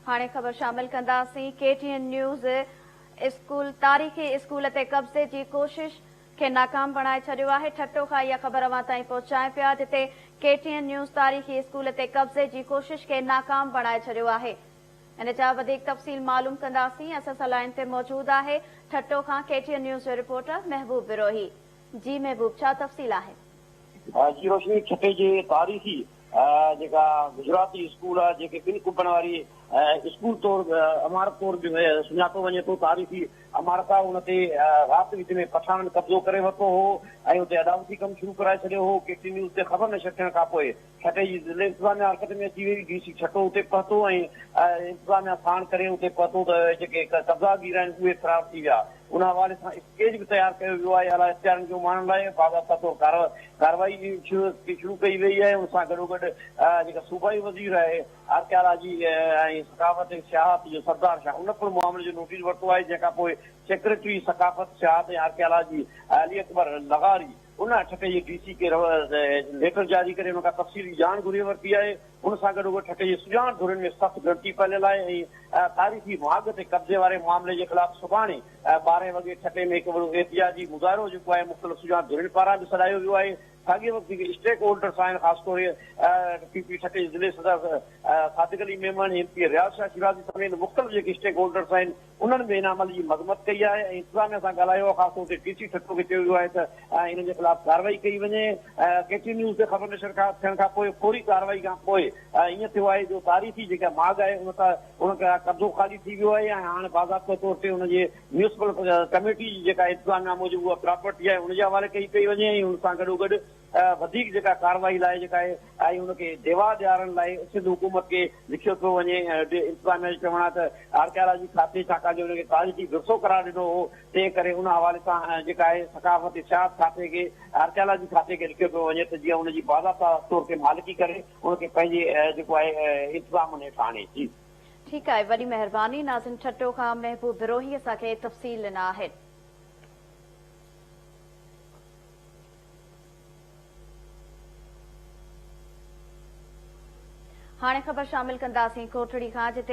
هاڻي خبر شامل ڪنداسين K T N news school تاريخي اسڪول تي قبضي جي ڪوشش کي ناڪام بڻائي ڇڏيو آهي ٺٽو کان اها خبر اوهان تائين پهچايون پيا جتي ڪي ٽي اين نيوز تاريخي اسڪول تي قبضي جي ڪوشش کي ناڪام بڻائي ڇڏيو آهي ان جا وڌيڪ تفصيل معلوم ڪنداسين اسان سان لائين تي موجود آهي ٺٽو کان ڪي ٽي اين نيوز جو رپورٽر محبوب بروهي جي محبوب ڇا تفصيل آهن. جي روشني ٺٽي جي تاريخي جيڪا گجراتي اسڪول آهي جيڪي ٻن قبن واري اسڪول طور عمارت طور به سڃاتو وڃي ٿو تاريخي عمارت آهي ان تي رات وچ ۾ پٺاڻن قبضو ڪري ورتو هو ۽ اتي اڏاوتي ڪم شروع ڪرائي ڇڏيو هو ڪي ٽي نيوز تي خبر نشر ٿيڻ کانپوء ٺٽي جي ضلعي انتظاميا حرڪت ۾ اچي وئي ڊي سي ٺٽو اتي پهتو ۽ انتظاميا ساڻ ڪري اتي پهتو ته جيڪي قبضا گير آهن اهي فرار ٿي ويا ان حوالي سان اسڪيچ به تيار ڪيو ويو آهي اعليٰ اختيارين کي اماڻڻ لاء باضابطا طور ڪارروائي شروع ڪئي وئي آهي ان سان گڏوگڏ جيڪا صوبائي وزير آهي آرڪيالاجي ۽ ثقافت ۽ سياحت جو سردار شاهه ان پڻ معاملي جو نوٽيس ورتو آهي جنهن کان پوء سيڪريٽري ثقافت سياحت ۽ آرڪيالاجي علي اڪبر لغاري ان ٺٽي جي ڊي سي کي ليٽر جاري ڪري ان کان تفصيلي ڄاڻ گهري ورتي آهي. ان سان گڏوگڏ ٺٽي جي سڄاڻ ڌرين ۾ سخت ڳڻتي ڦهليل آهي ۽ تاريخي ماڳ تي قبضي واري معاملي جي خلاف سڀاڻي ٻارهين وڳي ٺٽي ۾ هڪ وڏو احتجاجي مظاهرو جيڪو آهي مختلف سڄاڻ ڌرين پاران به سڏايو ويو آهي. ساڳئي وقت جيڪي اسٽيڪ هولڊرس آهن خاص طور پي پي ٺٽي جي ضلعي صدر Sadiq Ali Memon, M P A Riaz Shah Shirazi سميت مختلف جيڪي اسٽيڪ هولڊرس آهن انهن به ان عمل جي مذمت ڪئي آهي ۽ انتظاميا سان ڳالهايو آهي خاص طور تي ڊي سي ٺٽو کي چيو ويو آهي ته انهن جي خلاف ڪارروائي ڪئي وڃي. ڪي ٽي نيوز تي خبر نشر ٿيڻ کان پوء فوري ڪارروائي کان پوء ائين ٿيو آهي جو تاريخي جيڪا ماڳ آهي ان تان ان کان قبضو خالي ٿي ويو آهي ۽ هاڻ باضابطه طور تي ان جي ميونسپل ڪميٽي جي جيڪا انتظاميا موجب اها پراپرٽي آهي ان جي حوالي ڪئي پئي وڃي ۽ ان سان گڏوگڏ وڌيڪ جيڪا ڪارروائي لاء جيڪا آهي ۽ ان کي ديوا ڏيارڻ لاء سنڌ حڪومت کي لکيو پيو وڃي ۽ انتظاميا جو چوڻ آهي ته آرڪيالاجي کاتي ڇاڪاڻ جو ان کي تاريخي ورثو قرار ڏنو هو تنهن ڪري ان حوالي سان جيڪا آهي ثقافتي سياحت کاتي کي آرڪيالاجي کاتي کي لکيو پيو وڃي ته جيئن ان جي باضابطا طور تي مالڪي ڪري ان کي پنهنجي جيڪو آهي انتظام هيٺ آڻي جي. ٺيڪ آهي وڏي مهرباني ناظم ٺٽو کان محبوب بروهي اسان کي تفصيل ڏنا آهن. هاڻي خبر شامل ڪنداسين ڪوٽڙي کان جتي.